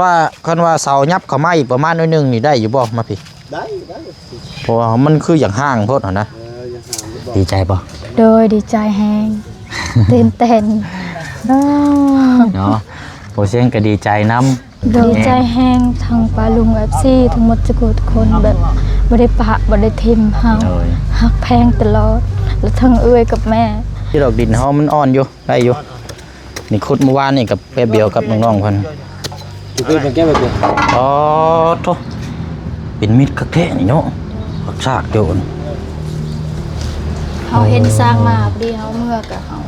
ວ່າ ຄັນວ່າເສົາຫຍັບເຂົ້າມາອີກປະມານໜ້ອຍໜຶ່ງນີ້ໄດ້ຢູ່ບໍ່? ມາພີ້ ໄດ້ ໄດ້ ເພາະວ່າມັນຄືຢາກຫ່າງໂພດຫັ້ນນະ. ເອີ ຢາກຫ່າງໂພດບໍ່? ດີໃຈບໍ່? ໂດຍ ດີໃຈແຮງ ຕື່ນເຕັ້ນ ເນາະ ບໍ່ຊຽງກໍດີໃຈນຳ. ໂດຍ ດີໃຈແຮງ ທັງປ້າລຸງ ເອັຟຊີ ທັງໝົດທຸກຄົນ ແບບບໍ່ໄດ້ປະບໍ່ໄດ້ຖິ້ມເຮົາ ໂດຍ ຮັກແພງຕະຫຼອດ ແລະທັງເອື້ອຍກັບແມ່. ທີ່ດອກດິນເຮົາມັນອ່ອນຢູ່ ໄດ້ຢູ່. ນີ້ຂຸດມື້ວານນີ້ກໍແປັບດຽວກັບນ້ອງໆເພິ່ນ. ເປັນແກ້ວແບບ ອໍ ໂທ້ ເປັນມິດຄັກແທ້ນີ້ເນາະ ບັກຊາກໂຈນ. ເຮົາເຫັນຊ້າງມາພໍດີ ເຮົາເມືອກະເຮົາ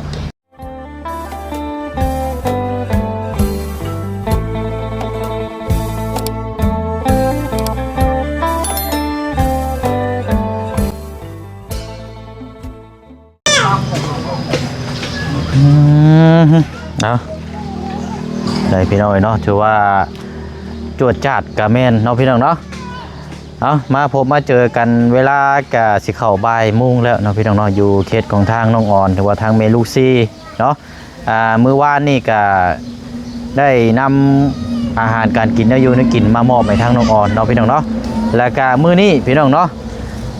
ອືມ ເອົາ ໄດ້ພີ່ນ້ອງເອີຍເນາະ ຖືວ່າຈວດຈາດກະແມ່ນເນາະ ພີ່ນ້ອງເນາະ. ເອົາ ມາພົບມາເຈີກັນ ເວລາກະຊິເຂົ້າບ່າຍໂມງແລ້ວເນາະ ພີ່ນ້ອງເນາະ ຢູ່ເຂດຂອງທາງນ້ອງອອນ ຫຼືວ່າທາງແມ່ລູກສີ່ເນາະ. ອ່າ ມື້ວານນີ້ກະໄດ້ນຳອາຫານການກິນ ແນວຢູ່ແນວກິນມາມອບໃຫ້ທາງນ້ອງອອນເນາະ ພີ່ນ້ອງເນາະ. ແລ້ວກະມື້ນີ້ ພີ່ນ້ອງເນາະ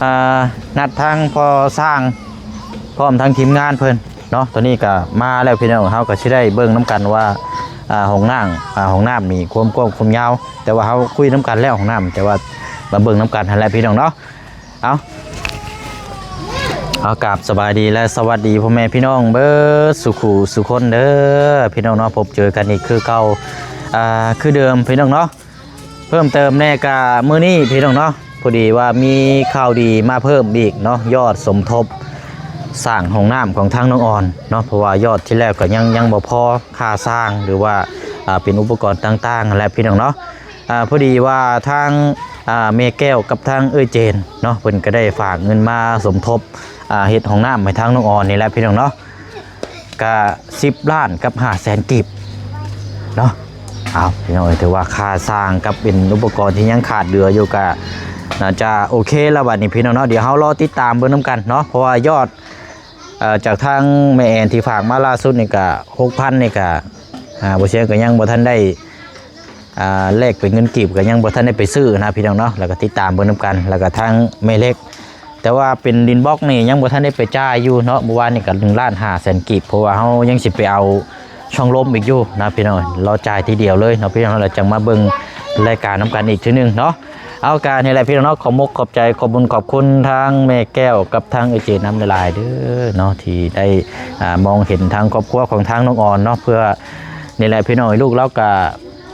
ອ່າ ນັດທາງພໍ່ຊ່າງ ພ້ອມທັງທີມງານເພິ່ນເນາະ ຕອນນີ້ກໍມາແລ້ວພີ່ນ້ອງ. ເຮົາກໍຊິໄດ້ເບິ່ງນຳກັນວ່າ ອ່າ ຫ້ອງນ້ຳ ອ່າ ຫ້ອງນ້ຳນີ້ຄວາມກວ້າງຄວາມຍາວ ແຕ່ວ່າເຮົາຄຸຍນຳກັນແລ້ວຫ້ອງນ້ຳ ແຕ່ວ່າມາເບິ່ງນຳກັນຫັ້ນແຫຼະພີ່ນ້ອງເນາະ. ເອົາ ເອົາ ກາບສະບາຍດີ ແລະ ສະຫວັດດີພໍ່ແມ່ພີ່ນ້ອງເບິດສູ່ຄູ່ສູ່ຄົນເດີພີ່ນ້ອງເນາະ. ພົບເຈີກັນອີກຄືເກົ່າ ອ່າ ຄືເດີມພີ່ນ້ອງເນາະ. ເພີ່ມເຕີມແດ່ກະມື້ນີ້ພີ່ນ້ອງເນາະ ພໍດີວ່າມີຂ່າວດີມາເພີ່ມອີກເນາະ ຍອດສົມທົບສ້າງຫ້ອງນ້ຳຂອງທາງນ້ອງອອນເນາະ ເພາະວ່າຍອດທີ່ແລ້ວກໍຍັງ ຍັງບໍ່ພໍຄ່າສ້າງ ຫຼືວ່າ ອ່າ ເປັນອຸປະກອນຕ່າງໆຫັ້ນແຫຼະພີ່ນ້ອງເນາະ. ອ່າ ພໍດີວ່າທາງ ອ່າ ແມ່ແກ້ວກັບທາງເອື້ອຍເຈນເນາະ ເພິ່ນກໍໄດ້ຝາກເງິນມາສົມທົບ ອ່າ ເຮັດຫ້ອງນ້ຳໃຫ້ທາງນ້ອງອອນນີ້ແຫຼະພີ່ນ້ອງເນາະ. ກະສິບລ້ານກັບຫ້າແສນກີບເນາະ. ເອົາ ພີ່ນ້ອງເອີຍ ຖືວ່າຄ່າສ້າງກັບເປັນອຸປະກອນທີ່ຍັງຂາດເຫຼືອຢູ່ ກະໜ້າຈະໂອເຄແລ້ວບັດນີ້ພີ່ນ້ອງເນາະ. ດຽວເຮົາລໍຕິດຕາມເບິ່ງນຳກັນເນາະ ເພາະວ່າຍອດ ເອີ ຈາກທາງແມ່ແອນທີ່ຝາກມາລ່າສຸດນີ້ກະຫົກພັນນີ້ກະ ອ່າ ບໍ່ຊຽງກໍຍັງບໍ່ທັນໄດ້ ອ່າ ແລກເປັນເງິນກີບກໍຍັງບໍ່ທັນໄດ້ໄປຊື້ນະພີ່ນ້ອງເນາະ. ແລ້ວກໍຕິດຕາມເບິ່ງນຳກັນ ແລ້ວກໍທາງແມ່ເລັກ ແຕ່ວ່າເປັນດິນບລັອກນີ້ຍັງບໍ່ທັນໄດ້ໄປຈ່າຍຢູ່ເນາະ. ມື້ວານນີ້ກໍໜຶ່ງລ້ານຫ້າແສນກີບ ເພາະວ່າເຮົາຍັງຊິໄປເອົາຊ່ອງລົມອີກຢູ່ນະພີ່ນ້ອງ. ລໍຈ່າຍທີດຽວເລີຍເນາະພີ່ນ້ອງ ແລ້ວຈັ່ງມາເບິ່ງລາຍການນຳກັນອີກເທື່ອໜຶ່ງເນາະ. ເອົາ ກະນີ້ແຫຼະພີ່ນ້ອງເນາະ ຂໍມຸກຂອບໃຈ ຂອບບຸນຂອບຄຸນທາງແມ່ແກ້ວກັບທາງເອື້ອຍເຈນນຳຫຼາຍໆເດີເນາະ ທີ່ໄດ້ ອ່າ ມອງເຫັນທາງຄອບຄົວຂອງທາງນ້ອງອອນເນາະ. ເພື່ອ ນີ້ແຫຼະພີ່ນ້ອງ ລູກລາວກະ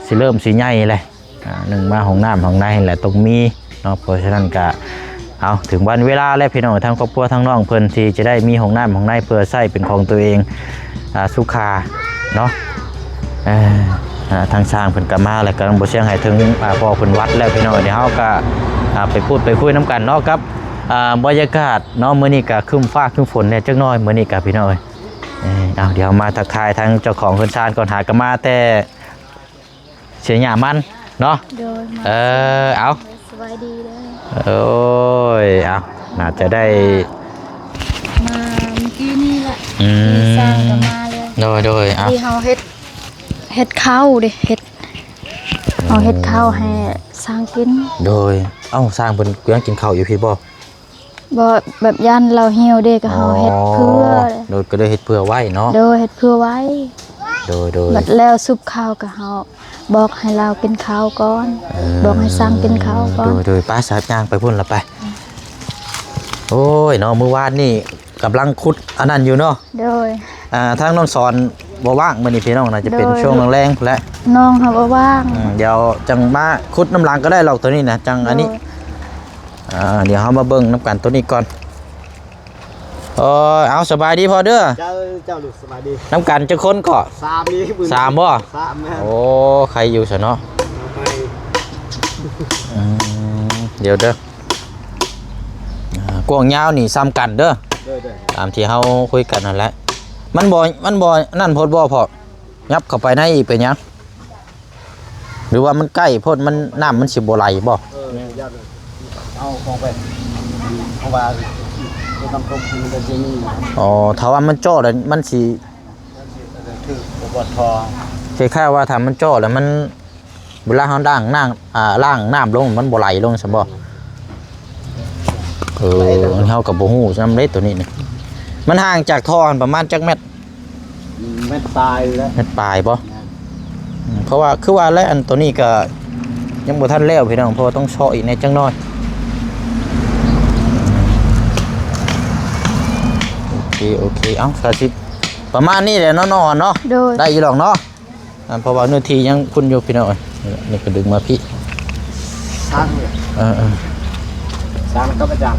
ຊິເລີ່ມຊິໃຫຍ່ແຫຼະ ອ່າ ໜຶ່ງມາຫ້ອງນ້ຳຫ້ອງໃນແຫຼະຕ້ອງມີເນາະ. ເພາະສະນັ້ນກະ ເອົາ ເຖິງວັນເວລາແລ້ວພີ່ນ້ອງ ທາງຄອບຄົວທາງນ້ອງເພິ່ນທີ່ຈະໄດ້ມີຫ້ອງນ້ຳຫ້ອງໃນເພື່ອໃຊ້ເປັນຂອງຕົວເອງ ອ່າ ສຸຂາເນາະ. ເອີ ອ່າ ທາງຊ່າງເພິ່ນກໍມາແລ້ວ ກຳລັງບໍ່ຊຽງໃຫ້ເຖິງ ອ່າ ພໍ່ເພິ່ນວັດແລ້ວພີ່ນ້ອງ. ດຽວເຮົາກໍ ອ່າ ໄປພູດໄປຄຸຍນຳກັນເນາະ ກັບ ອ່າ ບັນຍາກາດເນາະ. ມື້ນີ້ກໍຄຶ້ມຟ້າຄຶ້ມຝົນແດ່ຈັກໜ້ອຍ ມື້ນີ້ກໍພີ່ນ້ອງເອີຍ. ເອີ ເອົາ ດຽວມາທັກທາຍທາງເຈົ້າຂອງເຮືອນຊານກ່ອນ ຫາກໍມາແຕ່ ເສຍຫຍ້າມັນເນາະ. ໂດຍ ເອີ ເອົາ ສະບາຍດີເດີ. ໂອ້ຍ ເອົາ ໜ້າຈະໄດ້ ມາມື້ກີ້ນີ້ແຫຼະ ອືມ ທີ່ຊ່າງກໍມາເລີຍ. ໂດຍ ໂດຍ ເອົາ ທີ່ເຮົາເຮັດ ເຮັດເຂົ້າເດ້ ເຮັດ ເຮົາເຮັດເຂົ້າໃຫ້ຊ່າງກິນ. ໂດຍ ເອົ້າ ຊ່າງເພິ່ນຍັງກິນເຂົ້າຢູ່ພີ້ບໍ່? ບໍ່ ແບບຢ້ານລາວຫິວເດ້ ກໍເຮົາເຮັດເພື່ອ. ອໍ ໂດຍ ກໍໄດ້ເຮັດເພື່ອໄວ້ເນາະ. ໂດຍ ເຮັດເພື່ອໄວ້. ໂດຍ ໂດຍ ບັດແລ້ວຊຸບເຂົ້າກໍເຮົາບອກໃຫ້ລາວກິນເຂົ້າກ່ອນ. ເອີ ບອກໃຫ້ຊ່າງກິນເຂົ້າກ່ອນ. ໂດຍ ໂດຍ ໄປ ສາຍຍ່າງໄປພຸ້ນລະໄປ. ໂອ້ຍເນາະ ມື້ວານນີ້ກຳລັງຂຸດອັນນັ້ນຢູ່ເນາະ. ໂດຍ ອ່າ ທາງນ້ອງສອນບໍ່ວ່າງມື້ນີ້ພີ່ນ້ອງ ໜ້າຈະເປັນ ໂດຍ ຊ່ວງແລງໆແຫຼະ ນ້ອງເຮົາບໍ່ວ່າງ. ອືມ ດຽວຈັ່ງມາຂຸດນຳຫຼັງກໍໄດ້ ລອກໂຕນີ້ນະ ຈັ່ງອັນນີ້. ໂດຍ ອ່າ ດຽວເຮົາມາເບິ່ງນຳກັນໂຕນີ້ກ່ອນ. ເອີ ເອົາ ສະບາຍດີພໍ່ເດີ. ເຈົ້າ ເຈົ້າລູກ ສະບາຍດີ. ນຳກັນຈັກຄົນເກາະ? ສາມນີ້ ສາມບໍ່? ສາມແມ່ນ. ໂອ້ ໃຄຢູ່ຊະເນາະ. ອືມ ດຽວເດີ ອ່າ ກວ້າງຍາວນີ້ສ່ຳກັນເດີ. ໂດຍ ໂດຍ ຕາມທີ່ເຮົາຄຸຍກັນຫັ້ນແຫຼະ. ມັນບໍ່ ມັນບໍ່ນັ້ນໂພດບໍ່ພໍ່? ຫຍັບເຂົ້າໄປໃນອີກເປັນຫຍັງ? ຫຼືວ່າມັນໃກ້ໂພດ ມັນ ນ້ຳມັນຊິບໍ່ໄຫຼບໍ່? ເອີ ຢ້ານເອົາຂອງໄປ ເພາະວ່ານ້ຳຕົກມັນກໍຊິມີ. ອໍ ຖ້າວ່າມັນເຈາະແລ້ວມັນຊິ ມັນຊິຖືກບໍ່ພໍ. ຄ້າຍໆວ່າຖ້າມັນເຈາະແລ້ວມັນ ເວລາເຮົາລ້າງນ້ຳ ອ່າ ລ້າງນ້ຳລົງ ມັນບໍ່ໄຫຼລົງຊັ້ນບໍ່? ເອີ ເຮົາກໍບໍ່ຮູ້ນຳເດ້ໂຕນີ້ນີ້. ມັນຫ່າງຈາກທໍ່ຫັ້ນປະມານຈັກແມັດ? ແມັດປາຍແລ້ວ. ແມັດປາຍບໍ່? ແມ່ນ. ອືມ ເພາະວ່າ ຄືວ່າແຫຼະ ອັນໂຕນີ້ກໍຍັງບໍ່ທັນແລ້ວພີ່ນ້ອງ ເພາະວ່າຕ້ອງເຊາະອີກແດ່ຈັກໜ້ອຍ. ໂອເຄ ໂອເຄ ເອົ້າ ກະຊິປະມານນີ້ແຫຼະເນາະ ນ້ອງອອນເນາະ. ໂດຍ ໄດ້ຢູ່ດອກເນາະ. ອ່າ ເພາະວ່າເນື້ອທີ່ຍັງພຸ້ນຢູ່ພີ່ນ້ອງເອີຍ. ນີ້ກໍດຶງມາພີ້ ສ້າງເລີຍ. ເອີໆ ສ້າງກັບອາຈານ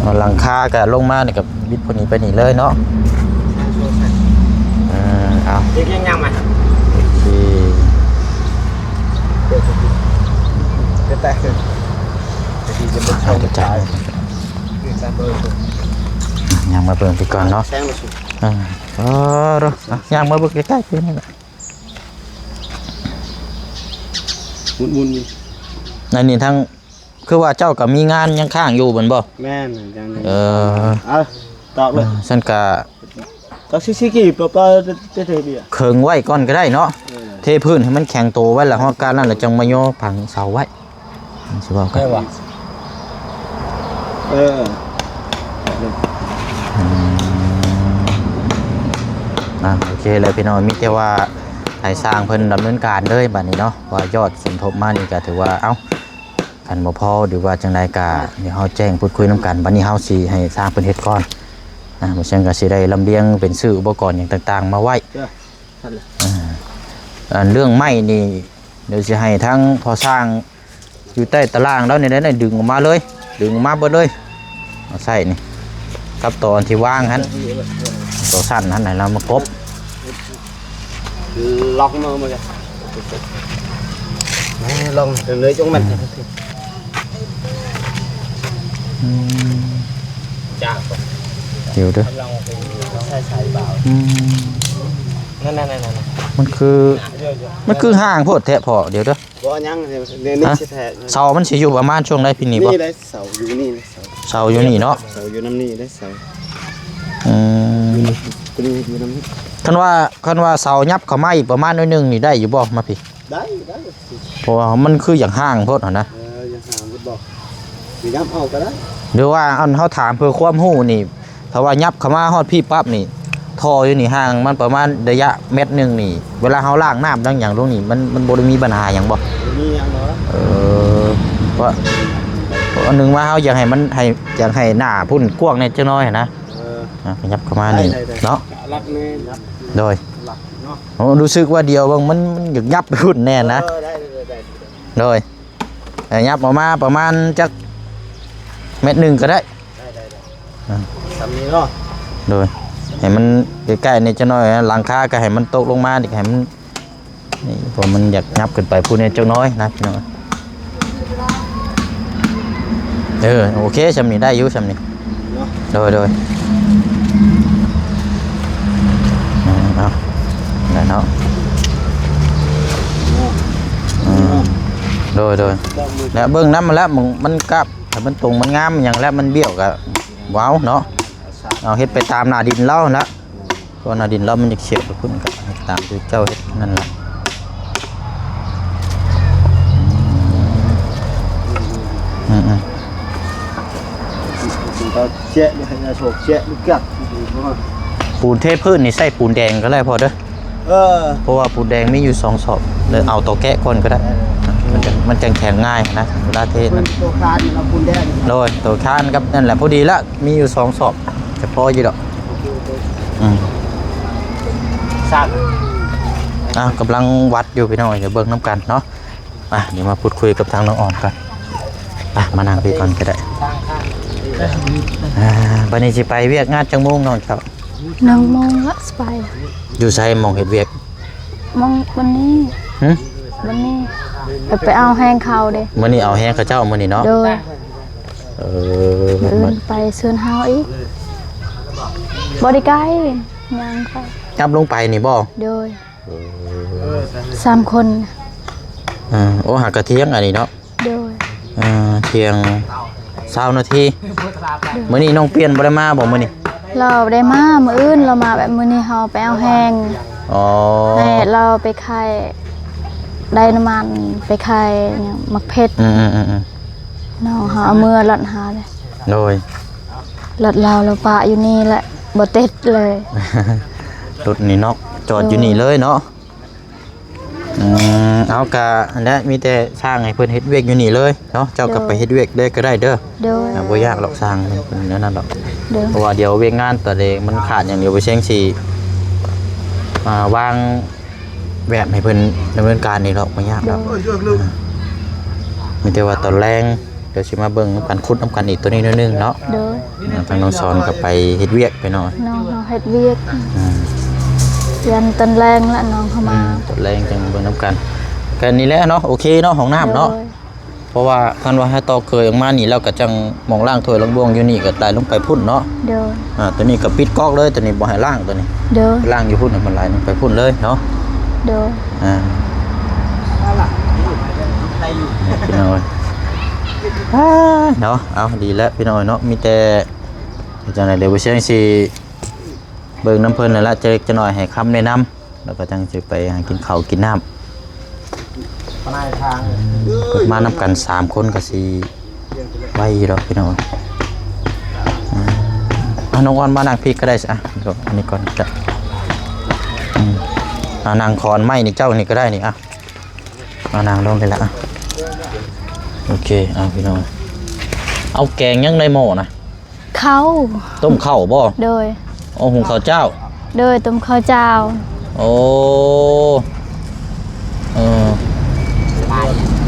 ເອົາຫຼັງຄາກໍລົງມານີ້ກໍບິດພວກນີ້ໄປນີ້ເລີຍເນາະ. ເອີ ເອົາ ເຮັດຍັງຍັງມາ ໂອເຄ ເປັນແຕກ ຍ່າງມາເບິ່ງໄປກ່ອນເນາະ. ເອີ ເອີ ຍ່າງມາເບິ່ງໃກ້ໆ ເພິ່ນນັ້ນແຫຼະ. ໝຸນໆ ອັນນີ້ທັງ ຄືວ່າເຈົ້າກໍມີງານຍັງຄ້າງຢູ່ແມ່ນບໍ່? ແມ່ນ ຍັງ ເອີ ເອົາ ຕອກເລີຍ. ເອີ ຊັ້ນກະ ຕອກຊິໆ ກີ້ ປະ ປະ ເທ ເທເບຍ ເຄິ່ງໄວ້ກ່ອນກໍໄດ້ເນາະ. ເອີ ເທພື້ນໃຫ້ມັນແຂງໂຕໄວ້ ແລ້ວຮອດການນັ້ນ ແລ້ວຈັ່ງມາຍໍຝັງເສົາໄວ້. ມັນຊິເວົ້າກັນ ເອີ ອືມ ອ່າ ໂອເຄແລ້ວພີ່ນ້ອງ ມີແຕ່ວ່າໃຫ້ຊ່າງເພິ່ນດຳເນີນການເລີຍບາດນີ້ເນາະ ວ່າຍອດສົມທົບມານີ້ກໍຖືວ່າ ເອົ້າ ຄັນບໍ່ພໍ ຫຼືວ່າຈັ່ງໃດກໍດຽວເຮົາແຈ້ງພູດຄຸຍນຳກັນ. ບາດນີ້ເຮົາຊິໃຫ້ຊ່າງເພິ່ນເຮັດກ່ອນ ອ່າ ບໍ່ຊັ້ນກໍຊິໄດ້ລຳລຽງເປັນຊື້ອຸປະກອນຫຍັງຕ່າງໆມາໄວ້. ເອີ ອັນເລື່ອງໄມ້ນີ້ ດຽວຊິໃຫ້ທາງພໍ່ຊ່າງຢູ່ໃຕ້ຕາລ່າງລາວນີ້ແຫຼະ ດຶງອອກມາເລີຍ ດຶງອອກມາເບິດເລີຍ ເອົາໃສ່ນີ້ ກັບຕົວອັນທີ່ວາງຫັ້ນ ຕົວສັ້ນຫັ້ນ ໃຫ້ລາວມາກົບ ລັອກມື ລອງເລີຍ ຈົ່ງແມ່ນ ອືມ ຈ້າ ດຽວເດີ ອືມ ນັ້ນໆໆໆ ມັນຄື ມັນຄືຫ່າງໂພດແທ້ພໍ່ ດຽວເດີ ບໍ່ຫຍັງ ນີ້ ນີ້ ຮະ? ຊິແທກ ເສົາມັນຊິຢູ່ປະມານຊ່ວງໃດ ພີ້ນີ້ບໍ່? ນີ້ແຫຼະ ເສົາຢູ່ນີ້ແຫຼະ ເສົາ ເສົາຢູ່ນີ້ເນາະ ເສົາຢູ່ນຳນີ້ເດ້ ເສົາ ອືມ ຕົວນີ້ຢູ່ນຳນີ້. ຄັນວ່າ ຄັນວ່າເສົາຫຍັບເຂົ້າມາອີກປະມານໜ້ອຍໜຶ່ງນີ້ ໄດ້ຢູ່ບໍ່? ມາພີ້ ໄດ້ ໄດ້ ເພາະວ່າມັນຄືຢາກຫ່າງໂພດຫັ້ນນະ. ເອີ ຢາກຫ່າງໂພດບໍ່? ຊິຫຍັບເອົາກໍໄດ້ ຫຼືວ່າ ອັນ ເຮົາຖາມເພື່ອຄວາມຮູ້ນີ້ ຖ້າວ່າຫຍັບເຂົ້າມາຮອດພີ້ປັບນີ້ ທໍ່ຢູ່ນີ້ຫ່າງມັນປະມານໄລຍະແມັດໜຶ່ງນີ້ ເວລາເຮົາລ້າງນ້ຳລ້າງຫຍັງລົງນີ້ ມັນ ມັນບໍ່ໄດ້ມີບັນຫາຫຍັງບໍ່? ບໍ່ມີຫຍັງດອກ. ເອີ ເພາະ ເພາະອັນໜຶ່ງວ່າເຮົາຢາກໃຫ້ມັນ ໃຫ້ ຢາກໃຫ້ໜ້າພຸ້ນກວ້າງແດ່ຈັກໜ້ອຍຫັ້ນນະ. ເອີ ອ່າ ຂະຫຍັບເຂົ້າມານີ້ເນາະ ຫຼັກແມ່ນ ໂດຍ ຫຼັກເນາະ. ໂອ້ ຮູ້ສຶກວ່າດຽວເບິ່ງມັນ ມັນຢາກຫຍັບໄປພຸ້ນແດ່ນະ. ເອີ ໄດ້ ໄດ້ ໄດ້ ໂດຍ ໃຫ້ຫຍັບອອກມາປະມານຈັກແມັດໜຶ່ງກໍໄດ້. ໄດ້ ໄດ້ ໄດ້ ອ່າ ສ່ຳນີ້ເນາະ ໂດຍ ໃຫ້ມັນໃກ້ໆນີ້ຈັກໜ້ອຍ ຫຼັງຄາກໍໃຫ້ມັນຕົກລົງມາອີກ ໃຫ້ມັນນີ້ ເພາະມັນຢາກຫຍັບຂຶ້ນໄປພຸ້ນແດ່ຈັກໜ້ອຍນະພີ່ນ້ອງ. ເອີ ໂອເຄ ສ່ຳນີ້ໄດ້ຢູ່ ສ່ຳນີ້ເນາະ ໂດຍ ໂດຍ ອືມ ເອົາ ໄດ້ເນາະ ອືມ ໂດຍ ໂດຍ ແລ້ວເບິ່ງນຳມັນແລ້ວ ມັນກັບ ຖ້າມັນຕົງມັນງາມຫຍັງແລ້ວ ມັນບ້ຽວກໍບໍ່ເອົາເນາະ ເອົາເຮັດໄປຕາມໜ້າດິນລາວຫັ້ນລະ ເພາະໜ້າດິນລາວມັນຈະຂຽວໄປພຸ້ນ ກໍເຮັດຕາມທີ່ເຈົ້າເຮັດນັ້ນລະ ອືມ ອືມ ອືມ ແຈະ ແຈະ ແຈະ ແຈະ ແຈະ ປູນເທພື້ນນີ້ໃຊ້ປູນແດງກໍໄດ້ພໍເດີ. ເອີ ເພາະວ່າປູນແດງມີຢູ່ສອງສອບ ເລີຍເອົາຕົວແກະກ່ອນກໍໄດ້ ເອີ ມັນຈະ ມັນຈັ່ງແຂງງ່າຍນະ ເວລາເທນັ້ນ ໂຕຄານເອົາປູນແດງ ໂດຍ ໂຕຄານກັບນັ້ນແຫຼະ ພໍດີລະ ມີຢູ່ສອງສອບ ຈະພໍຢູ່ດອກ ໂອເຄ ໂອເຄ ອືມ ສາດ ອ່ະ ກຳລັງວັດຢູ່ພີ່ນ້ອງ ດຽວເບິ່ງນຳກັນເນາະ. ອ່ະ ດຽວມາພູດຄຸຍກັບທາງນ້ອງອອນກ່ອນ ອ່ະ ມານັ່ງພີ້ກ່ອນກໍໄດ້ ອ່າ ບັດນີ້ຊິໄປວຽກງານຈັກໂມງນ້ອງເຈົ້າ? ໜຶ່ງໂມງລະຊິໄປ. ຢູ່ໃສໝ່ອງເຮັດວຽກ? ໝ່ອງ ວັນນີ້ ຫື? ວັນນີ້ ໄປເອົາແຮງເຂົາເດ້. ມື້ນີ້ເອົາແຮງເຂົາເຈົ້າມື້ນີ້ເນາະ? ໂດຍ. ເອີ ມື້ອື່ນໄປເຊີນເຮົາອີກ. ບໍ່ໄດ້ໄກ ຍ່າງໄປ. ຫຍັບລົງໄປນີ້ບໍ່? ໂດຍ. ເອີ ສາມຄົນ. ເອີ ໂອ້ ຫາກະທ່ຽງອັນນີ້ເນາະ? ໂດຍ. ເອີ ທ່ຽງຊາວນາທີ. ໂດຍ. ມື້ນີ້ນ້ອງປ່ຽນບໍ່ໄດ້ມາບໍ່ມື້ນີ້? ລາວໄດ້ມາມື້ອື່ນ ລາວມາແບບມື້ນີ້ເຮົາໄປເອົາແຮງ. ອໍ ໃຫ້ລາວໄປຂາຍ ໄດ້ນ້ຳມັນໄປຂາຍຫຍັງ ໝາກເຜັດ. ອືມໆໆໆ ນ້ອງເຮົາເອົາເມືອລັດຫາເລີຍ. ໂດຍ. ລັດລາວແລ້ວປະຢູ່ນີ້ແຫຼະ ບໍ່ຕິດເລີຍ. ລົດນີ້ເນາະ ຈອດຢູ່ນີ້ເລີຍເນາະ. ອືມ ເອົາ ກະຫັ້ນແຫຼະ ມີແຕ່ສ້າງໃຫ້ເພິ່ນເຮັດວຽກຢູ່ນີ້ເລີຍເນາະ. ເຈົ້າກໍໄປເຮັດວຽກເລີຍກໍໄດ້ເດີ. ໂດຍ. ອ່າ ບໍ່ຍາກດອກ ຊ່າງເພິ່ນແນວນັ້ນດອກ. ໂດຍ. ເພາະວ່າດຽວວຽກງານຕອນນີ້ມັນຂາດຫຍັງ ດຽວບໍ່ແຊງຊິ ອ່າ ວາງແບບໃຫ້ເພິ່ນດຳເນີນການເອງດອກ ບໍ່ຍາກດອກ. ໂດຍ. ອ່າ ມີແຕ່ວ່າຕອນແລງ ດຽວຊິມາເບິ່ງນຳກັນ ຂຸດນຳກັນອີກໂຕນີ້ໜ້ອຍໜຶ່ງເນາະ. ໂດຍ. ອ່າ ທາງນ້ອງສອນກໍໄປເຮັດວຽກໄປເນາະ. ນ້ອງເຮົາເຮັດວຽກ. ອືມ ຢ້ານຕອນແລງລະນ້ອງເຮົາມາ. ອືມ ຕອນແລງຈັ່ງເບິ່ງນຳກັນ. ກໍນີ້ແຫຼະເນາະ ໂອເຄເນາະ ຫ້ອງນ້ຳເນາະ. ໂດຍ. ເພາະວ່າຄັນວ່າເຮົາຕອກເຄີຍອອກມານີ້ ແລ້ວກໍຈັ່ງໝ່ອງລ້າງຖ້ວຍລ້າງບ່ວງຢູ່ນີ້ກໍໄຫຼລົງໄປພຸ້ນເນາະ. ໂດຍ. ອ່າ ໂຕນີ້ກໍປິດກອກເລີຍ ໂຕນີ້ບໍ່ໃຫ້ລ້າງ ໂຕນີ້. ໂດຍ. ລ້າງຢູ່ພຸ້ນ ມັນໄຫຼລົງໄປພຸ້ນເລີຍເນາະ. ໂດຍ. ອ່າ ພີ່ນ້ອງເອີຍ ອ່າ ເນາະ ເອົາ ດີແລ້ວພີ່ນ້ອງເອີຍເນາະ. ມີແຕ່ຈັ່ງໃດ ດຽວບໍ່ເຊງຊິເບິ່ງນຳເພິ່ນແລ້ວລະ ຈັກເລັກຈັກນ້ອຍ ໃຫ້ຄຳແນະນຳ ແລ້ວກໍຈັ່ງຊິໄປຫາກິນເຂົ້າກິນນ້ຳ. ມານຳກັນສາມຄົນກໍຊິໄວຢູ່ດອກພີ່ນ້ອງ. ອ່າ ນ້ອງອອນມານັ່ງພີ້ກໍໄດ້ຊະ ອັນນີ້ກ່ອນກໍໄດ້. ອືມ ອ່າ ນັ່ງຂອນໄມ້ນີ້ ເຈົ້ານີ້ກໍໄດ້ນີ້. ອ່ະ ມານັ່ງລົງນີ້ລະ. ອ່ະ ໂອເຄ. ອ່າ ພີ່ນ້ອງ ເອົາແກງຫຍັງໃນໝໍ້ນະ? ເຂົ້າ ຕົ້ມເຂົ້າບໍ່? ໂດຍ. ໂອ້ ຫຸງເຂົ້າເຈົ້າ. ໂດຍ ຕົ້ມເຂົ້າເຈົ້າ. ໂອ້ ເອີ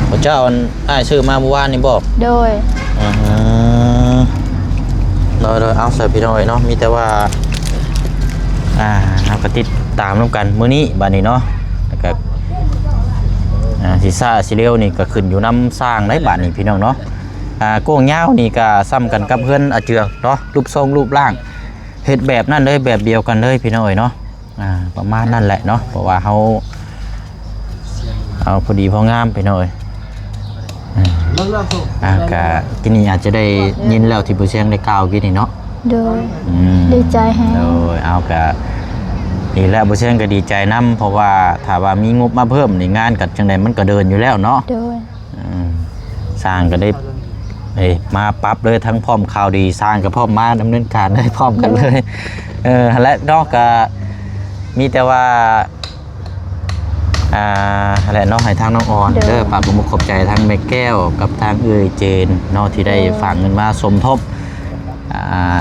ເຂົ້າເຈົ້າອັນອ້າຍຊື້ມາມື້ວານນີ້ບໍ່? ໂດຍ. ອືມ ໂດຍໆ. ເອົາ ສາວພີ່ນ້ອງເອີຍເນາະ ມີແຕ່ວ່າ ອ່າ ເຮົາກໍຕິດຕາມນຳກັນມື້ນີ້ບາດນີ້ເນາະ. ແລ້ວກໍ ອ່າ ຊິຊ້າຊິເລັວນີ້ກໍຂຶ້ນຢູ່ນຳຊ່າງໄດ໋ບາດນີ້ ພີ່ນ້ອງເນາະ. ອ່າ ກວ້າງຍາວນີ້ກໍສ່ຳກັນກັບເຮືອນອາເຈືອງເນາະ ຮູບຊົງຮູບຮ່າງ ເຮັດແບບນັ້ນເລີຍ ແບບດຽວກັນເລີຍ ພີ່ນ້ອງເອີຍເນາະ. ອ່າ ປະມານນັ້ນແຫຼະເນາະ ເພາະວ່າເຮົາເອົາພໍດີພໍງາມ ພີ່ນ້ອງເອີຍ. ອ່າ ອ່າ ກະກິນນີ້ອາດຈະໄດ້ຍິນແລ້ວທີ່ບໍ່ແຊງໄດ້ກ່າວກີ້ນີ້ເນາະ. ໂດຍ. ອືມ ດີໃຈແຮງ. ໂດຍ. ເອົາ ກະນີ້ແຫຼະ ບໍ່ແຊງກໍດີໃຈນຳ ເພາະວ່າຖ້າວ່າມີງົບມາເພີ່ມນີ້ ງານກໍຈັ່ງໃດມັນກໍເດີນຢູ່ແລ້ວເນາະ. ໂດຍ. ເອີ ຊ່າງກໍໄດ້ ເອີ ມາປັບເລີຍ ທັງພ້ອມຂ່າວດີ ຊ່າງກໍພ້ອມມາດຳເນີນການເລີຍ ພ້ອມກັນເລີຍ. ໂດຍ. ເອີ ຫັ້ນແຫຼະເນາະ ກໍມີແຕ່ວ່າ ອ່າ ຫັ້ນແຫຼະເນາະ ໃຫ້ທາງນ້ອງອອນເດີ ໂດຍ ຝາກຂອບອົກຂອບໃຈທາງແມ່ແກ້ວກັບທາງເອື້ອຍເຈນເນາະ ທີ່ໄດ້ ໂດຍ ຝາກເງິນມາສົມທົບ ອ່າ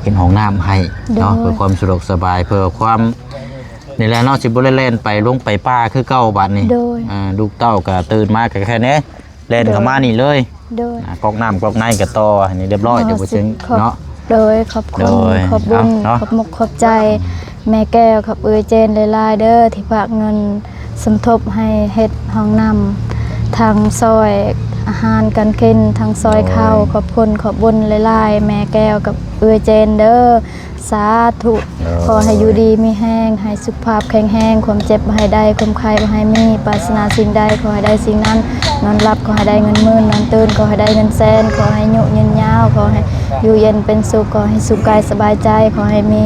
ເຮັດຫ້ອງນ້ຳໃຫ້ເນາະ ໂດຍ ເພື່ອຄວາມສະດວກສະບາຍ ເພື່ອຄວາມ ນີ້ແຫຼະເນາະ ຊິບໍ່ໄດ້ແລ່ນໄປ ລົງໄປປ່າຄືເກົ່າບາດນີ້. ໂດຍ. ອ່າ ລູກເຕົ້າກໍຕື່ນມາກໍແຄ່ນີ້ ແລ່ນເຂົ້າມານີ້ເລີຍ. ໂດຍ. ອ່າ ກອກນ້ຳກອກໃນກໍຕໍ່ໃຫ້ນີ້ຮຽບຮ້ອຍ ເດີບໍ່ເຊີງເນາະ. ໂດຍ ຂອບຄຸນ ໂດຍ ຂອບບຸນ ເນາະ ຂອບມຸກຂອບໃຈ ອືມ ແມ່ແກ້ວກັບເອື້ອຍເຈນຫຼາຍໆເດີ ທີ່ຝາກເງິນສົມທົບໃຫ້ເຮັດຫ້ອງນ້ຳ ທັງຊ່ອຍອາຫານການກິນ ທັງຊ່ອຍເຂົ້າ. ໂດຍ. ຂອບຄຸນຂອບບຸນຫຼາຍໆ ແມ່ແກ້ວກັບເອື້ອຍເຈນເດີ. ສາທຸ. ໂດຍ. ຂໍໃຫ້ຢູ່ດີມີແຮງ ໃຫ້ສຸຂະພາບແຂງແຮງ ຄວາມເຈັບບໍ່ໃຫ້ໄດ້ ຄວາມໄຂ້ບໍ່ໃຫ້ມີ ປາດຖະໜາສິ່ງໃດຂໍໃຫ້ໄດ້ສິ່ງນັ້ນ ນອນຫຼັບຂໍໃຫ້ໄດ້ເງິນໝື່ນ ນອນຕື່ນຂໍໃຫ້ໄດ້ເງິນແສນ ຂໍໃຫ້ອາຍຸຍືນຍາວ ຂໍໃຫ້ຢູ່ເຢັນເປັນສຸກ ຂໍໃຫ້ສຸກກາຍສະບາຍໃຈ ຂໍໃຫ້ມີ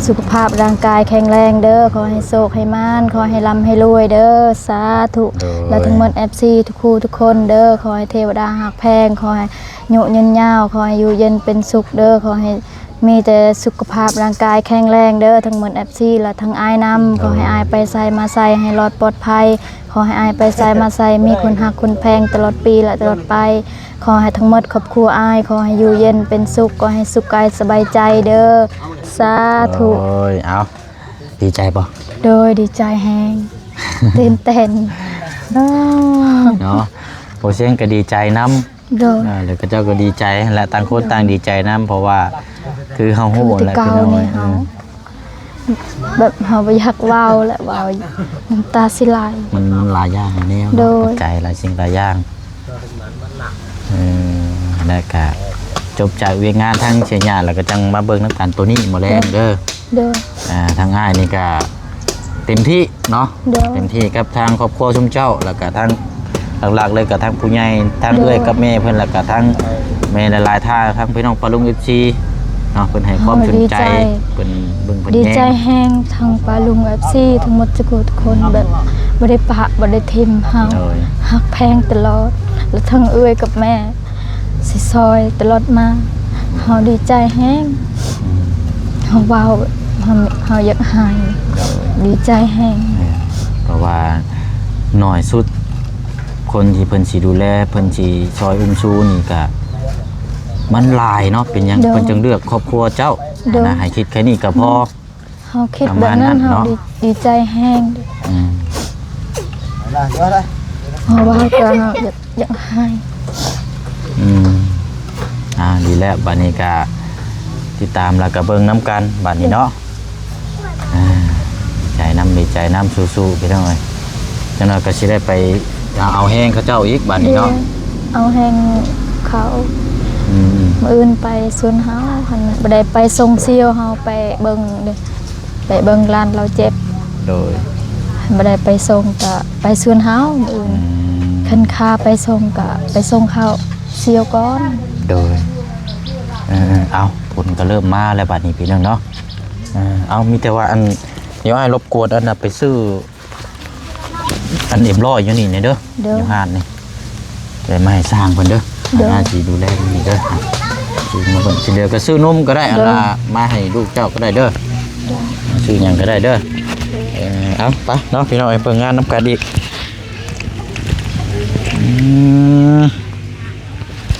ສຸຂະພາບຮ່າງກາຍແຂງແຮງເດີ ຂໍໃຫ້ໂຊກໃຫ້ໝານ ຂໍໃຫ້ລ່ຳໃຫ້ລວຍເດີ ສາທຸ. ໂດຍ. ແລະ ທັງໝົດເອັຟຊີທຸກຄູ່ທຸກຄົນເດີ ຂໍໃຫ້ເທວະດາຮັກແພງ ຂໍໃຫ້ອາຍຸຍືນຍາວ ຂໍໃຫ້ຢູ່ເຢັນເປັນສຸກເດີ ຂໍໃຫ້ ມີແຕ່ສຸຂະພາບຮ່າງກາຍແຂງແຮງເດີ ທັງໝົດເອັຟຊີ ແລະ ທັງອ້າຍນຳ. ໂດຍ. ຂໍໃຫ້ອ້າຍໄປໃສມາໃສໃຫ້ລອດປອດໄພ ຂໍໃຫ້ອ້າຍໄປໃສມາໃສມີຄົນຮັກຄົນແພງຕະຫຼອດປີ ແລະ ຕະຫຼອດໄປ ຂໍໃຫ້ທັງໝົດຄອບຄົວອ້າຍ ຂໍໃຫ້ຢູ່ເຢັນເປັນສຸກ ຂໍໃຫ້ສຸກກາຍສະບາຍໃຈເດີ ສາທຸ. ໂອ້ຍ ເອົາ ດີໃຈບໍ່? ໂດຍ ດີໃຈແຮງ ຕື່ນເຕັ້ນເນາະ ໂອເຊນກໍດີໃຈນຳ. ໂດຍ. ອ່າ ແລ້ວເຂົາເຈົ້າກໍດີໃຈຫັ້ນແຫຼະ ຕ່າງຄົນຕ່າງດີໃຈນຳ ເພາະວ່າຄືເຮົາຮູ້ແຫຼະ ຄືແຕ່ເກົ່ານີ້ເຮົາ ອືມ ແບບເຮົາບໍ່ຢາກເວົ້າແຫຼະ ເວົ້ານ້ຳຕາຊິໄຫຼ ມັນ ມັນຫຼາຍຢ່າງແນວເນາະ ໂດຍ ປັດໄຈຫຼາຍສິ່ງຫຼາຍຢ່າງ ເອີ ແລ້ວກະຈົບຈາກວຽກງານທາງເຊຍຍາ ແລ້ວກໍຈັ່ງມາເບິ່ງນຳກັນໂຕນີ້ມື້ແລງເດີ. ໂດຍ. ອ່າ ທາງອ້າຍນີ້ກະເຕັມທີ່ເນາະ ໂດຍ ເຕັມທີ່ກັບທາງຄອບຄົວຊຸມເຈົ້າ ແລ້ວກະທາງຫຼັກໆເລີຍກະທາງຜູ້ໃຫຍ່ ທາງ ໂດຍ ເອື້ອຍກັບແມ່ເພິ່ນ ແລ້ວກະທາງແມ່ຫຼາຍໆ ທ່ານ ທາງພີ່ນ້ອງປ້າລຸງເອັຟຊີເນາະ ເພິ່ນໃຫ້ຄວາມສົນໃຈ ໂອ້ ດີໃຈ ເພິ່ນເບິ່ງເພິ່ນແຍງ ດີໃຈແຮງ ທັງປ້າລຸງເອັຟຊີທັງໝົດທຸກຄົນ ແບບ ບໍ່ໄດ້ປະ ບໍ່ໄດ້ຖິ້ມເຮົາ ໂດຍ ຮັກແພງຕະຫຼອດ ແລະທັງເອື້ອຍກັບແມ່ຊິຊ່ອຍຕະຫຼອດມາ ເຮົາດີໃຈແຮງ ອືມ ເຮົາເວົ້າ ເຮົາ ເຮົາຢາກໄຫ້ ໂດຍ ດີໃຈແຮງ ແມ່ນ ເພາະວ່າໜ້ອຍສຸດ ຄົນທີ່ເພິ່ນຊິດູແລ ເພິ່ນຊິຊ່ອຍອຸ້ມຊູນີ້ກະ ມັນຫຼາຍເນາະ ເປັນຫຍັງ ໂດຍ ເພິ່ນຈຶ່ງເລືອກຄອບຄົວເຈົ້າ ໂດຍ ຫັ້ນນະ ໃຫ້ຄິດແຄ່ນີ້ກະພໍ ໂດຍ ເຮົາຄິດແບບນັ້ນ ປະມານນັ້ນ ເຮົາ ເນາະ ດີ ດີໃຈແຮງ ອືມ ເຮົາເວົ້າກະເຮົາຢາກ ຢາກໄຫ້ ອືມ ອ່າ ດີແລ້ວ ບາດນີ້ກະຕິດຕາມ ແລ້ວກະເບິ່ງນຳກັນ ບາດນີ້ເນາະ ອ່າ ດີໃຈນຳ ດີໃຈນຳ ສູ້ໆ ພີ່ນ້ອງເອີຍ ຈັກໜ້ອຍກະຊິໄດ້ໄປ ເອົາແຮງເຂົາເຈົ້າອີກ ບາດນີ້ເນາະ ໂດຍ ເອົາແຮງເຂົາ ອືມ ມື້ອື່ນໄປສວນເຮົາ ຫັ້ນ ບໍ່ໄດ້ໄປສົ່ງສ່ຽວເຮົາ ໄປເບິ່ງເດ້ ໄປເບິ່ງຫຼານລາວເຈັບ ໂດຍ ບໍ່ໄດ້ໄປສົ່ງກະໄປສວນເຮົາມື້ອື່ນ ອືມ ຄັນຄ່າໄປສົ່ງກະໄປສົ່ງເຂົາສ່ຽວກ່ອນ ໂດຍ ເອີ ເອົາ ຝົນກະເລີ່ມມາແລ້ວບາດນີ້ ພີ່ນ້ອງເນາະ ເອີ ເອົາ ມີແຕ່ວ່າອັນ ດຽວອ້າຍລົບກວນອັນນະ ໄປຊື້ ອັນເອັມຮ້ອຍຢູ່ນີ້ແດ່ເດີ ໂດຍ ຢູ່ຮ້ານນີ້ ໄດ້ມາໃຫ້ຊ່າງເພິ່ນເດີ ໂດຍ ຫາທີ່ດູແລຢູ່ນີ້ເດີ ຊື້ມາເພິ່ນ ຊິເຫຼືອກະຊື້ນົມກະໄດ້ ໂດຍ ອັນລະມາໃຫ້ລູກເຈົ້າກະໄດ້ເດີ ໂດຍ ຊື້ຫຍັງກະໄດ້ເດີ ໂດຍ ເອີ ເອົາ ໄປເນາະ ພີ່ນ້ອງ ໄປເບິ່ງງານນຳກັນອີກ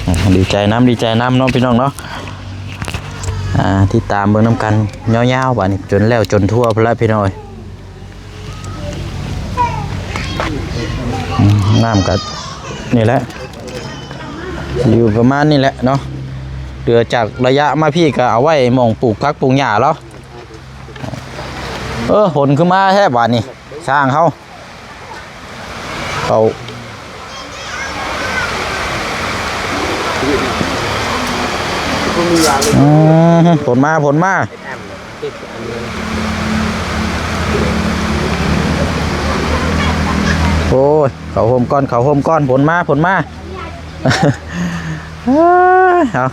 ອືມ ດີໃຈນຳ ດີໃຈນຳເນາະ ພີ່ນ້ອງເນາະ ອ່າ ຕິດຕາມເບິ່ງນຳກັນຍາວໆ ບາດນີ້ ຈົນແລ້ວຈົນທົ່ວພຸ້ນລະ ພີ່ນ້ອງເອີຍ. ອືມ ນ້ຳກະນີ້ແຫຼະ ຢູ່ປະມານນີ້ແຫຼະເນາະ ເຫຼືອຈາກໄລຍະມາພີ້ກະເອົາໄວ້ໝ່ອງປູກຜັກປູກຫຍ້າແລ້ວ ເອີ ຝົນຄືມາແທ້ບາດນີ້ ຊ່າງເຮົາ ເຂົາ ອືມ ຝົນມາ ຝົນມາ. ໂອ້ຍ ເຂົ້າຮົ່ມກ່ອນ ເຂົ້າຮົ່ມກ່ອນ ຝົນມາ ຝົນມາ ເອີຍ ເອົາ.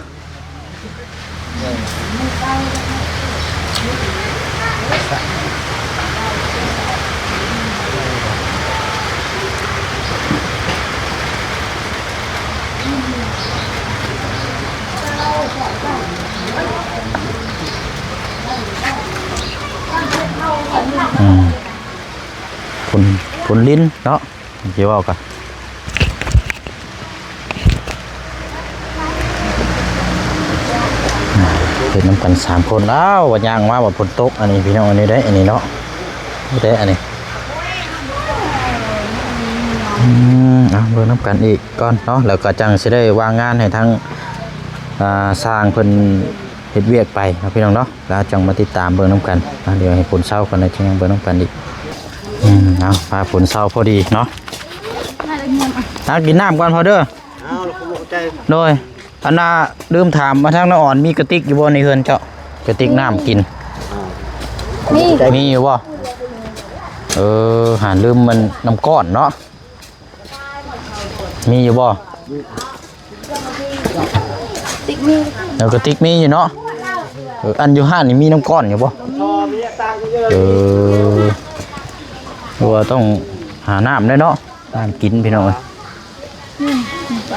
ອືມ ຝົນ ຝົນລິນເນາະ ຊິເວົ້າກະ ເຮັດນຳກັນສາມຄົນ. ອ້າວ ວ່າຍ່າງມາວ່າຝົນຕົກ ອັນນີ້ພີ່ນ້ອງ ອັນນີ້ເດ້ ອັນນີ້ເນາະ ເດ້ ອັນນີ້ ອືມ ເອົາ ເບິ່ງນຳກັນອີກກ່ອນເນາະ ແລ້ວກະຈັ່ງຊິໄດ້ວາງງານໃຫ້ທາງ ອ່າ ຊ່າງເພິ່ນເຮັດວຽກໄປເນາະ ພີ່ນ້ອງເນາະ ແລ້ວຈັ່ງມາຕິດຕາມເບິ່ງນຳກັນ. ອ່າ ດຽວໃຫ້ຝົນເຊົາກ່ອນ ແລ້ວຈຶ່ງເບິ່ງນຳກັນອີກ. ອືມ ເອົາ ພາຝົນເຊົາພໍດີເນາະ. ຫາກິນນ້ຳກ່ອນພໍ່ເດີ. ເອົາ ແລ້ວກໍບໍ່ເຂົ້າໃຈ ໂດຍ ອັນນ່າ ລືມຖາມມາທາງນ້າອອນ ມີກະຕິກຢູ່ບໍ່ໃນເຮືອນເຈົ້າ? ກະຕິກນ້ຳກິນ ມີ ມີຢູ່ບໍ່? ເອີ ຫາລືມມັນນ້ຳກ້ອນເນາະ ມີຢູ່ບໍ່? ກະຕິກມີ ເອີ ກະຕິກມີຢູ່ເນາະ. ເອີ ອັນຢູ່ຮ້ານນີ້ມີນ້ຳກ້ອນຢູ່ບໍ່? ເອີ ຫຼືວ່າຕ້ອງຫານ້ຳແດ່ເນາະ ນ້ຳກິນພີ່ນ້ອງເອີຍ. ເ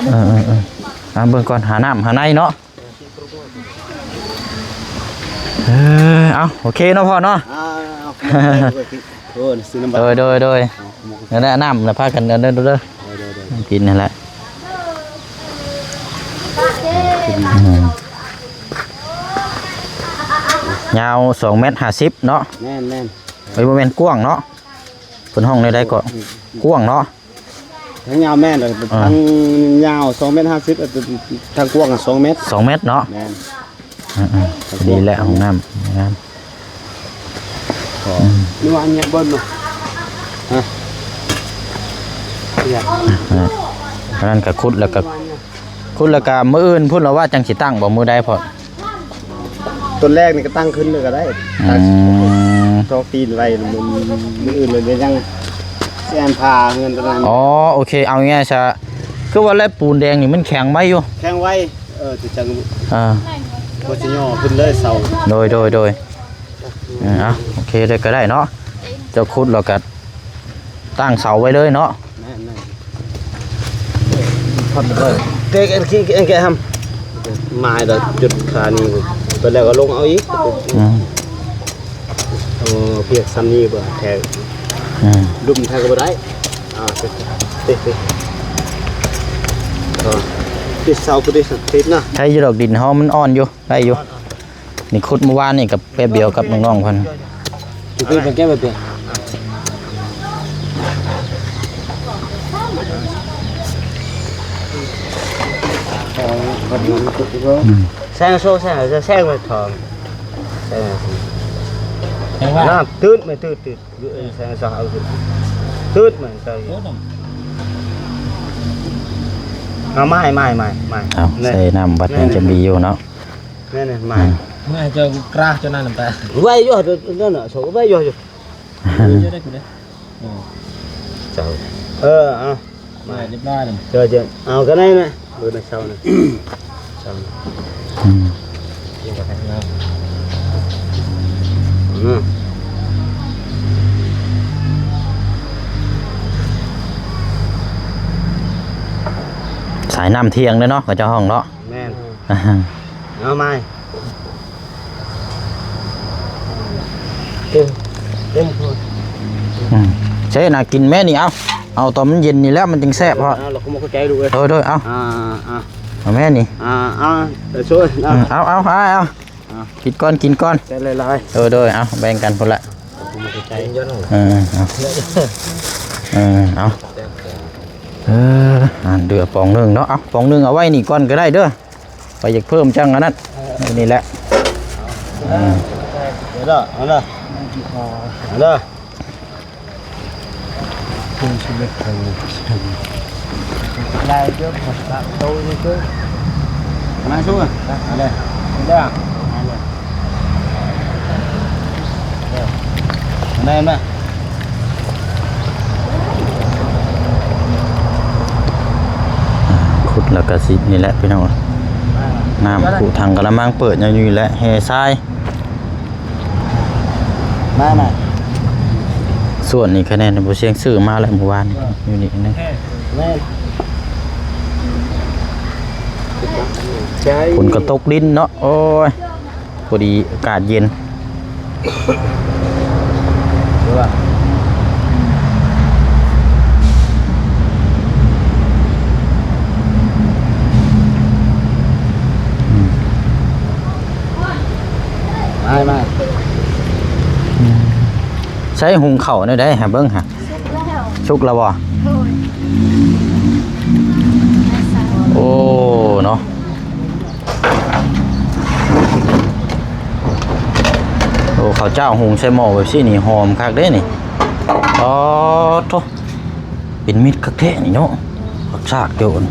ອີໆ ເອົາເບິ່ງກ່ອນ ຫານ້ຳຫາໃນເນາະ. ເອີ ເອົາ ໂອເຄເນາະພໍ່ເນາະ. ອ່າ ໂດຍ ໂດຍ ໂດຍ ນັ້ນແຫຼະ ນ້ຳນະ ພາກັນເດີ ເດີ ເດີ ກິນຫັ້ນແຫຼະ. ອືມ ຍາວສອງແມັດຫ້າສິບເນາະ. ແມ່ນໆ ເອີຍ ບໍ່ແມ່ນ ກວ້າງເນາະ. ເພິ່ນຮ້ອງແນວໃດເກາະ? ອືມ ກວ້າງເນາະ. ທາງຍາວແມ່ນ ອ່າ ທາງຍາວສອງແມັດຫ້າສິບ ທາງກວ້າງສອງແມັດ ສອງແມັດເນາະ. ແມ່ນ ອືມໆ ດີແຫຼະ ຫ້ອງນ້ຳງາມ. ອືມ ນີ້ວ່າອັນນີ້ເບິ່ງເນາະ ຮະ ອັນນັ້ນກະຂຸດແລ້ວກະ ຂຸດແລ້ວກະມື້ອື່ນພຸ້ນລະວ່າຈັ່ງຊິຕັ້ງບໍ່ ມື້ໃດພໍ່? ຕົ້ນແລກນີ້ກໍຕັ້ງຂຶ້ນເລີຍກໍໄດ້ ອືມ ຕັ້ງສອງຕີນໄວ້ ມື້ ມື້ອື່ນເລີຍ ດຽວຍັງຊິອັນພາເຮືອນຕົວນັ້ນ. ອໍ ໂອເຄ ເອົາງ່າຍຊະ ຄືວ່າແລ້ວປູນແດງນີ້ມັນແຂງໄວຢູ່ ແຂງໄວ ເອີ ຊິຈັ່ງ ອ່າ ບໍ່ຊິຍໍຂຶ້ນເລີຍເສົາ. ໂດຍ ໂດຍ ໂດຍ ເອີ ເອົາ ໂອເຄ ໄດ້ກໍໄດ້ເນາະ ເຈົ້າຂຸດແລ້ວກໍ ຕັ້ງເສົາໄວ້ເລີຍເນາະ. ແມ່ນໆ ພັນເບີ ແກະ ແກະ ແກະ ແກະ ຫຳ ໝາຍແລ້ວຈຸດຄານີ້ ໄປແລ້ວກໍລົງເອົາອີກ. ອືມ ໂອ້ ພຽກສ່ຳນີ້ບໍ່ແທ້. ອືມ ດຸມແທ້ກໍບໍ່ໄດ້. ອ່າ ຕິດ ຕິດ ຕິດ ຕິດເສົາ ຕິດ ຕິດນະ. ໃຊ້ຢູ່ດອກ ດິນເຮົາມັນອ່ອນຢູ່ ໄດ້ຢູ່. ນີ້ຂຸດມື້ວານນີ້ກໍແປັບດຽວກັບນ້ອງໆເພິ່ນ. ແຊງໂຊ ແຊງ ແຊງໄປທອງ ແຊງ ແຊງວ່າ ນ້ຳ ຕື່ນ ໄມ່ ຕື່ນ ຕື່ນ ແຊງຊອກ ເອົາ ຕື່ນ ມັນ ເອົາ ມາ ມາ ມາ ເອົາ ໃສ່ນ້ຳ ບັດຍັງຈະມີຢູ່ເນາະ. ແມ່ນໆ ມາ ອືມ ມາເຈົ້າກຣາຈະນັ້ນໄປ ໄວ້ຢູ່ນັ້ນນະ ໂຊ ໄວ້ຢູ່ ຢູ່ໄດ້ພຸ້ນເດ້. ເຈົ້າ ເອີ ເອົາ ມາ ຮຽບຮ້ອຍແລ້ວ ເຈົ້າ ເຈົ້າ ເອົາກໍໄດ້ນະ ເອີ ໃນເຊົ້ານະ ເຊົ້ານະ ອືມ ກິນກາແຟນະ ອືມ ສາຍນ້ຳທ່ຽງເດ້ເນາະ ເຂົາເຈົ້າຮ້ອງເນາະ. ແມ່ນ ເອົາມາ ເຕັມ ເຕັມ ອືມ ໃຊ່ນະ ກິນແມ່ນີ້ ເອົາ ເອົາຕອນມັນເຢັນນີ້ແລ້ວມັນຈຶ່ງແຊບ. ເອົາ ເອົາ ເອົາ ເອົາແມ່ນີ້ ເອົາ ເອົາ ເອົາ ເອົາ ເອົາ ກິນກ່ອນ ກິນກ່ອນ ເອີ ໂດຍ ເອົາ ແບ່ງກັນພຸ້ນລະ ເອີ ເອົາ ເອີ ເອົາ ເອີ ອັນເດືອປອງໜຶ່ງເນາະ ເອົາ ປອງໜຶ່ງເອົາໄວ້ນີ້ກ່ອນກໍໄດ້ເດີ. ຂ້ອຍຢາກເພີ່ມຈັ່ງອັນນັ້ນ ເອີ ນີ້ແຫຼະ ເອີ ເອົາເດີ ເອົາເດີ ເອົາເດີ ເປັນຊີວິດຂອງ ຫຼາຍເດີ ໂຕນີ້ເດີ ມາສູ່ ເອົາເດີ ເອົາເດີ ແມ່ນບໍ່? ຂຸດແລ້ວກໍຊິນີ້ແຫຼະພີ່ນ້ອງ ນ້ຳຄຸຖັງກະລະມັງເປີດຢູ່ນີ້ແຫຼະ ແຫ່ຊາຍ ມາ ມາ ສ່ວນນີ້ຄະແນນບໍ່ຊຽງຊື້ມາແລ້ວມື້ວານ ຢູ່ນີ້ນະ ແມ່ນ ຝົນກໍຕົກລິນເນາະ ໂອ້ຍ. ພໍດີອາກາດເຢັນ ມາ ມາ ໃຊ້ຫຸງເຂົ້າແນວໃດຫາເບິ່ງຫາ ສຸກແລ້ວ ສຸກແລ້ວບໍ່? ໂດຍ ໂອ້ ເນາະ ໂອ້ ເຂົ້າເຈົ້າຫຸງໃສ່ໝໍ້ແບບຊີ້ນີ້ຫອມຄັກເດ້ນີ້ ອໍໂທ້ ເປັນເມັດຄັກແທ້ນີ້ເນາະ ຜັກຊາກໂຈນ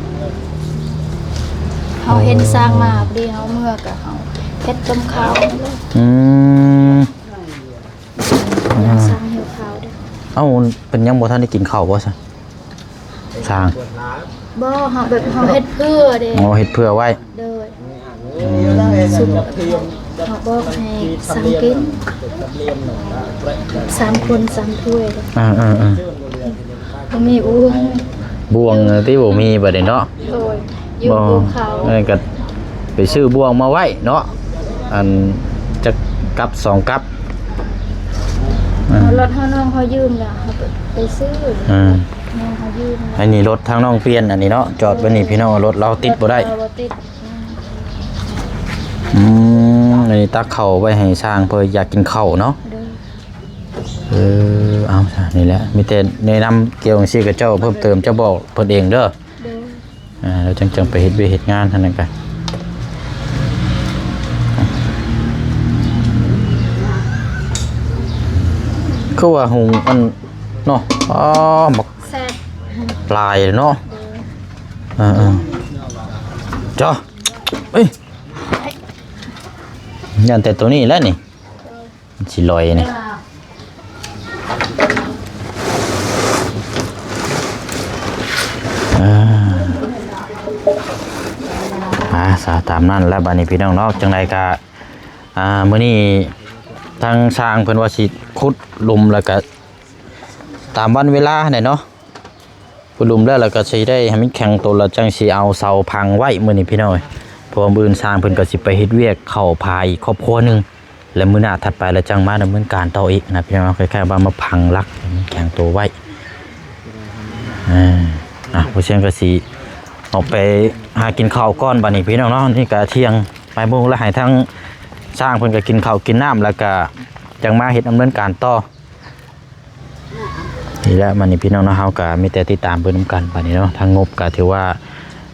ເຮົາເຫັນຊ່າງມາພໍດີ ເຮົາເມືອກະເຮົາເຮັດຕົ້ມຂາວ ອືມ ຊ່າງຫິວເຂົ້າເດ້ ເອົ້າ ເພິ່ນຍັງບໍ່ທັນໄດ້ກິນເຂົ້າບໍ່ຊະ? ຊ່າງ ບໍ່ ເຮົາແບບເຮົາເຮັດເພື່ອເດ້ ອໍ ເຮັດເພື່ອໄວ້ ໂດຍ ອືມ ເຮົາບອກໃຫ້ຊ່າງກິນ ສາມຄົນສາມຖ້ວຍ ເອີໆໆ ບໍ່ມີບ່ວງ ບ່ວງຕິ ບໍ່ມີບັດນີ້ເນາະ ໂດຍ ຢູ່ ບໍ່ ເຂົາ ເອີ ກໍໄປຊື້ບ່ວງມາໄວ້ເນາະ ອັນຈັກກັບສອງກັບ ເອົາລົດເຮົາ ນ້ອງເຮົາຢືມແລ້ວ ເຮົາໄປຊື້ ເອີ ນ້ອງເຮົາຢືມ ອັນນີ້ລົດທາງນ້ອງປ່ຽນ ອັນນີ້ເນາະ ຈອດໄວ້ນີ້ພີ່ນ້ອງ ລົດລາວຕິດບໍ່ໄດ້ ລົດເຮົາບໍ່ຕິດ ອືມ ອັນນີ້ຕັກເຂົ້າໄວ້ໃຫ້ຊ່າງເພິ່ນຢາກກິນເຂົ້າເນາະ ໂດຍ ເອີ ເອົາຊະ ນີ້ແຫຼະ ມີແຕ່ແນະນຳກ່ຽວຈັ່ງຊີ້ກັບເຈົ້າເພີ່ມເຕີມ ເຈົ້າບອກເພິ່ນເອງເດີ ໂດຍ ອ່າ ແລ້ວຈັ່ງ ຈັ່ງໄປເຮັດວຽກເຮັດງານຫັ້ນນະກະ ຄືວ່າຫຸງອັນເນາະ ອໍ ບັກ ແຊບ ຫຼາຍເນາະ ໂດຍ ເອີໆ ເຈົ້າ ເອີຍ ຢ້ານແຕ່ໂຕນີ້ແຫຼະນີ້ ໂດຍ ມັນຊິລອຍນີ້ ເອີ ອ່າ ສາ ຕາມນັ້ນແຫຼະບາດນີ້ພີ່ນ້ອງເນາະ ຈັ່ງໃດກະ ອ່າ ມື້ນີ້ທາງຊ່າງເພິ່ນວ່າຊິຂຸດຫຼຸມ ແລ້ວກະ ຕາມວັນເວລາຫັ້ນແຫຼະເນາະ ປຸລຸມແລ້ວ ແລ້ວກໍຊິໄດ້ໃຫ້ມັນແຂງໂຕ ແລ້ວຈັ່ງຊິເອົາເສົາພັງໄວ້ມື້ນີ້ພີ່ນ້ອງເອີຍ. ເພາະວ່າມື້ອື່ນຊ່າງເພິ່ນກໍຊິໄປເຮັດວຽກເຂົ້າພາອີກຄອບຄົວໜຶ່ງ ແລະມື້ໜ້າຖັດໄປແລ້ວຈັ່ງມາດຳເນີນການຕໍ່ອີກນະພີ່ນ້ອງເນາະ. ຄ້າຍໆວ່າມາພັງຫຼັກໃຫ້ມັນແຂງໂຕໄວ້. ເອີ ອ່ະ ຜູ້ຊຽງກໍຊິອອກໄປຫາກິນເຂົ້າກ່ອນບັດນີ້ພີ່ນ້ອງເນາະ. ນີ້ກໍທ່ຽງປາຍໂມງແລ້ວ ໃຫ້ທາງຊ່າງເພິ່ນກໍກິນເຂົ້າກິນນ້ຳ ແລ້ວກໍຈັ່ງມາເຮັດດຳເນີນການຕໍ່. ນີ້ແຫຼະ ບັດນີ້ພີ່ນ້ອງເນາະ ເຮົາກໍມີແຕ່ຕິດຕາມເບິ່ງນຳກັນບັດນີ້ເນາະ. ທາງງົບກໍຖືວ່າ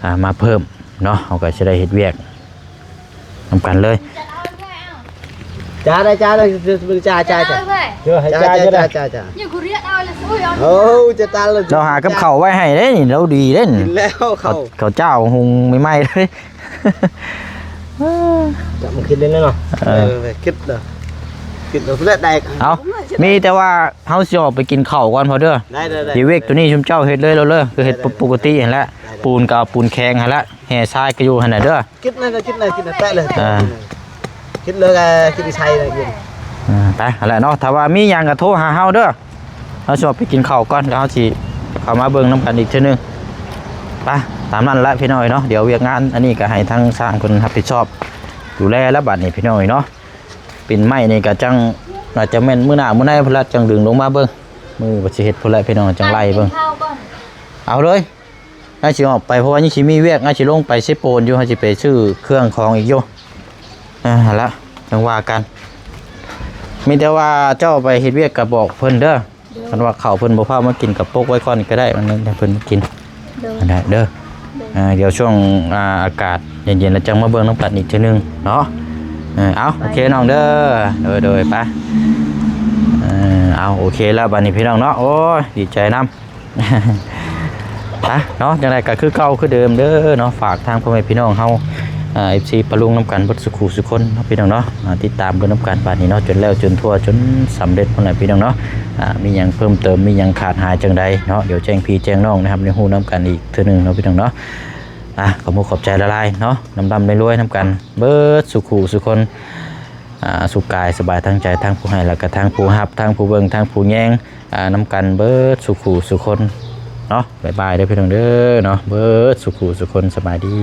ອ່າ ມາເພີ່ມເນາະ ເຮົາກໍຊິໄດ້ເຮັດວຽກນຳກັນເລີຍ. ຈ້າໄດ້ ຈ້າໄດ້ ຈ້າ ຈ້າ ຈ້າ ເອີ ໃຫ້ ເອີ ໃຫ້ ຈ້າ ຈ້າ ຈ້າ ຈ້າ ເອີ ຈະຕາຍແລ້ວ ເຮົາຫາກັບເຂົ້າໄວ້ໃຫ້ເດ້ນີ້ ເຮົາດີເດ້ນີ້. ກິນແລ້ວເຂົ້າ ເຂົ້າເຈົ້າຫຸງໃໝ່ໆເລີຍ. ຈະມາຄິດເລີຍເນາະ. ເອີ ເອີ ຄິດເດີ ຄິດເດີ ເລືອດແຕກ. ເອົາ ມີແຕ່ວ່າເຮົາຊິອອກໄປກິນເຂົ້າກ່ອນພໍເດີ. ໄດ້ໆໆ ເຮັດວຽກໂຕນີ້ຊຸມເຈົ້າເຮັດເລີຍ ເລີຍ ຄືເຮັດ ໄດ້ໆໆ ປົກກະຕິຫັ້ນແຫຼະ. ໄດ້ໆ ປູນກໍເອົາປູນແຂງຫັ້ນແຫຼະ ແຮ່ຊາຍກໍຢູ່ຫັ້ນນະເດີ. ຄິດນັ້ນ ຄິດນັ້ນ ຄິດແຕະເລີຍ. ອ່າ ຄິດເລີຍ ຄິດໃສ່ເລີຍ. ອ່າ ໄປຫັ້ນແຫຼະເນາະ ຖ້າວ່າມີຫຍັງກໍໂທຫາເຮົາເດີ. ເຮົາຊິອອກໄປກິນເຂົ້າກ່ອນ ແລ້ວເຮົາຊິເຂົ້າມາເບິ່ງນຳກັນອີກເທື່ອໜຶ່ງ. ໄປ ຕາມນັ້ນແຫຼະພີ່ນ້ອງເອີຍເນາະ. ດຽວວຽກງານອັນນີ້ກໍໃຫ້ທາງຊ່າງເພິ່ນຮັບຜິດຊອບດູແລແລ້ວບັດນີ້ພີ່ນ້ອງເອີຍເນາະ. ປິ່ນໄມ້ນີ້ກໍຈັ່ງ ໜ້າຈະແມ່ນມື້ໜ້າມື້ໃນພຸ້ນລະ ຈັ່ງດຶງລົງມາເບິ່ງ ມື້ວ່າຊິເຮັດພຸ້ນແຫຼະພີ່ນ້ອງ ຈັ່ງໄລ່ເບິ່ງ. ເອົາເລີຍ ອ້າຍຊິອອກໄປ ເພາະວ່າຍັງຊິມີວຽກ ອ້າຍຊິລົງໄປເຊໂປນຢູ່ ອ້າຍຊິໄປຊື້ເຄື່ອງຂອງອີກຢູ່. ເອີ ຫັ້ນລະ ຈັ່ງວ່າກັນ. ມີແຕ່ວ່າເຈົ້າໄປເຮັດວຽກກໍບອກເພິ່ນເດີ. ໂດຍ ຄັນວ່າເຂົ້າເພິ່ນບໍ່ພາມາກິນກໍປົກໄວ້ກ່ອນກໍໄດ້ ມັນໃຫ້ເພິ່ນກິນ. ໂດຍ ຫັ້ນແຫຼະເດີ. ໂດຍ ອ່າ ດຽວຊ່ວງ ອ່າ ອາກາດເຢັນໆ ແລ້ວຈັ່ງມາເບິ່ງນຳກັນອີກເທື່ອໜຶ່ງເນາະ. ເອີ ເອົາ ໂອເຄນ້ອງເດີ. ໂດຍໆ ໄປ. ເອີ ເອົາ ໂອເຄແລ້ວບັດນີ້ພີ່ນ້ອງເນາະ. ໂອ້ຍ ດີໃຈນຳ. ໄປເນາະ ຈັ່ງໃດກໍຄືເກົ່າຄືເດີມເດີເນາະ. ຝາກທາງພໍ່ແມ່ພີ່ນ້ອງເຮົາ ອ່າ ເອັຟຊີ ປາລຸງນຳກັນເບິດສູ່ຄູ່ສູ່ຄົນເນາະ ພີ່ນ້ອງເນາະ. ອ່າ ຕິດຕາມເບິ່ງນຳກັນບາດນີ້ເນາະ ຈົນແລ້ວຈົນທົ່ວ ຈົນສຳເລັດພຸ້ນແຫຼະ ພີ່ນ້ອງເນາະ. ອ່າ ມີຫຍັງເພີ່ມເຕີມ ມີຫຍັງຂາດຫາຍຈັ່ງໃດເນາະ ດຽວແຈ້ງພີ່ແຈ້ງນ້ອງໃຫ້ຮັບໄດ້ຮູ້ນຳກັນອີກເທື່ອໜຶ່ງເນາະ ພີ່ນ້ອງເນາະ. ອ່າ ຂອບມຸກຂອບໃຈຫຼາຍໆເນາະ. ລ່ຳໆລວຍໆນຳກັນເບິດສູ່ຄູ່ສູ່ຄົນ. ອ່າ ສຸກກາຍສະບາຍທັງໃຈ ທັງຜູ້ໃຫ້ ແລ້ວກໍທັງຜູ້ຮັບ ທັງຜູ້ເບິ່ງ ທັງຜູ້ແຍງ ອ່າ ນຳກັນເບິດສູ່ຄູ່ສູ່ຄົນເນາະ. ບາຍບາຍເດີພີ່ນ້ອງເດີເນາະ ເບິດສູ່ຄູ່ສູ່ຄົນ. ສະບາຍດີ.